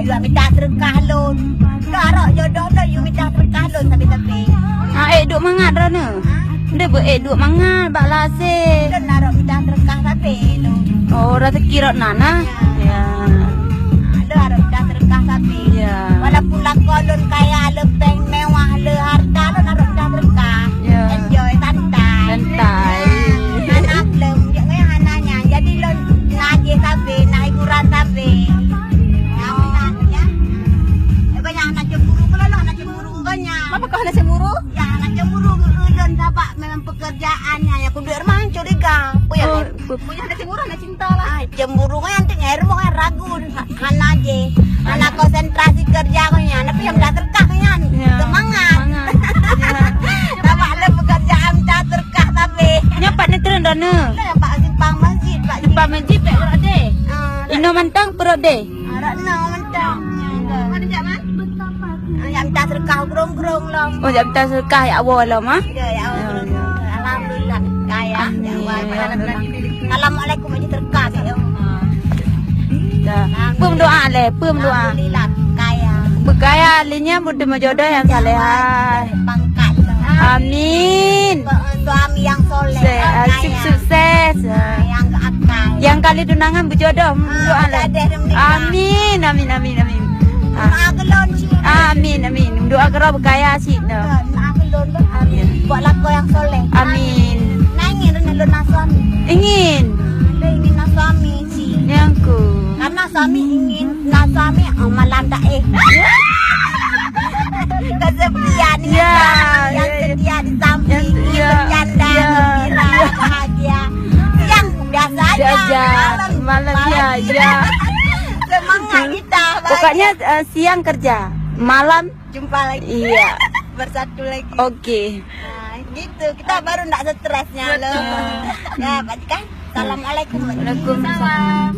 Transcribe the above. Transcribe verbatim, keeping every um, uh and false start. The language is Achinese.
Yue mita seudeukah lôn. Ka arok jodoh lôn, yue mita seudeukah lôn sabe-sabe. Ah, ék duek mangat droeneuh. Nde beu ék duek mangat bak lasé. Lôn arok mita seudeukah sabe lôn. Oh, raseuki rot nan, ah? Ya. Lôn arok mita seudeukah sabe. Ya. Walaupun lakoe lôn kaya, le péng mewah, le harta, lôn arok mita seudeukah. Ya. Enjoy, santai. Santai. Hana lôn, jeuet ngon hana nyan. Jadi lôn na aje sabe, na hiburan sabe. Nyan, ya. Eh, banyak anak cemburu, kalau lah anak cemburu, banyak. Apa kau anak cemburu? Ya, anak cemburu, ulôn sabab memang pekerjaan nyan, ya, kuduek rumah curiga. Apa ya, oh, Lôn? Punya anak cemburu, anak cinta lah. Ah, cemburu kan nanti ngai rumah kan ragu. Ha-, hana je. Hana konsentrasi kerja ko nyan, tapi nyang dah terkah ko nyan. Ya. Semangat. Semangat. Ya. Nampak ada pekerjaan dah terkah tapi. Nyoe pat neutreun droeneuh? Nah, Pak Simpang Masjid, Pak. Simpang Masjid, Pak Rode. Ah, inoe mantong Pak Rode. Arak na mantong. Ada jak, Man? Ah, jak mita seudeukah grong-grong lom. Oh, jak mita seudeukah jak woe lom, ah? Ya, jak woe grong-grong. Alhamdulillah, kaya. Amin. Jak woe. Assalamualaikum, aja seudeukah, ya. Dah. Peue meudoa lé, peue meudoa. Alhamdulillah, kaya. Beukaya lé nyan beutôi meujodoh nyang salehah. Pangkat. Amin. Suami yang soleh, se-, ah, kaya. Sukses. Ah, yang akal. Nyang ka lheueh tunangan beujodoh, ah, doa lé. Amin, amin, amin, amin. Ah. Doa keu lôn cit. Amin, amin. Doa keu droe beukaya cit nyoe. Doa keu lôn, amin. Ya. Buat lakoe nyang soleh. Amin. Nah, ingin lôn na suami. Ingin. Lôn ingin na suami cit. Nyang ku. Karena suami ingin na suami, oh, malam dah, eh. Kesepian, ya, yang ya, setia di samping, yang, ya, bercanda, ya, gembira, ya, bahagia. Siang biasa aja, biasa aja. Malam, malam, ya, ya. Semangat kita, bahagia. Pokoknya, eh, siang kerja, malam jumpa lagi. Iya. Bersatu lagi. Oke. Nah, gitu. Kita baru ndak stresnya, loh. Betul. Ya, Pak Jikan. Assalamualaikum. Waalaikumsalam.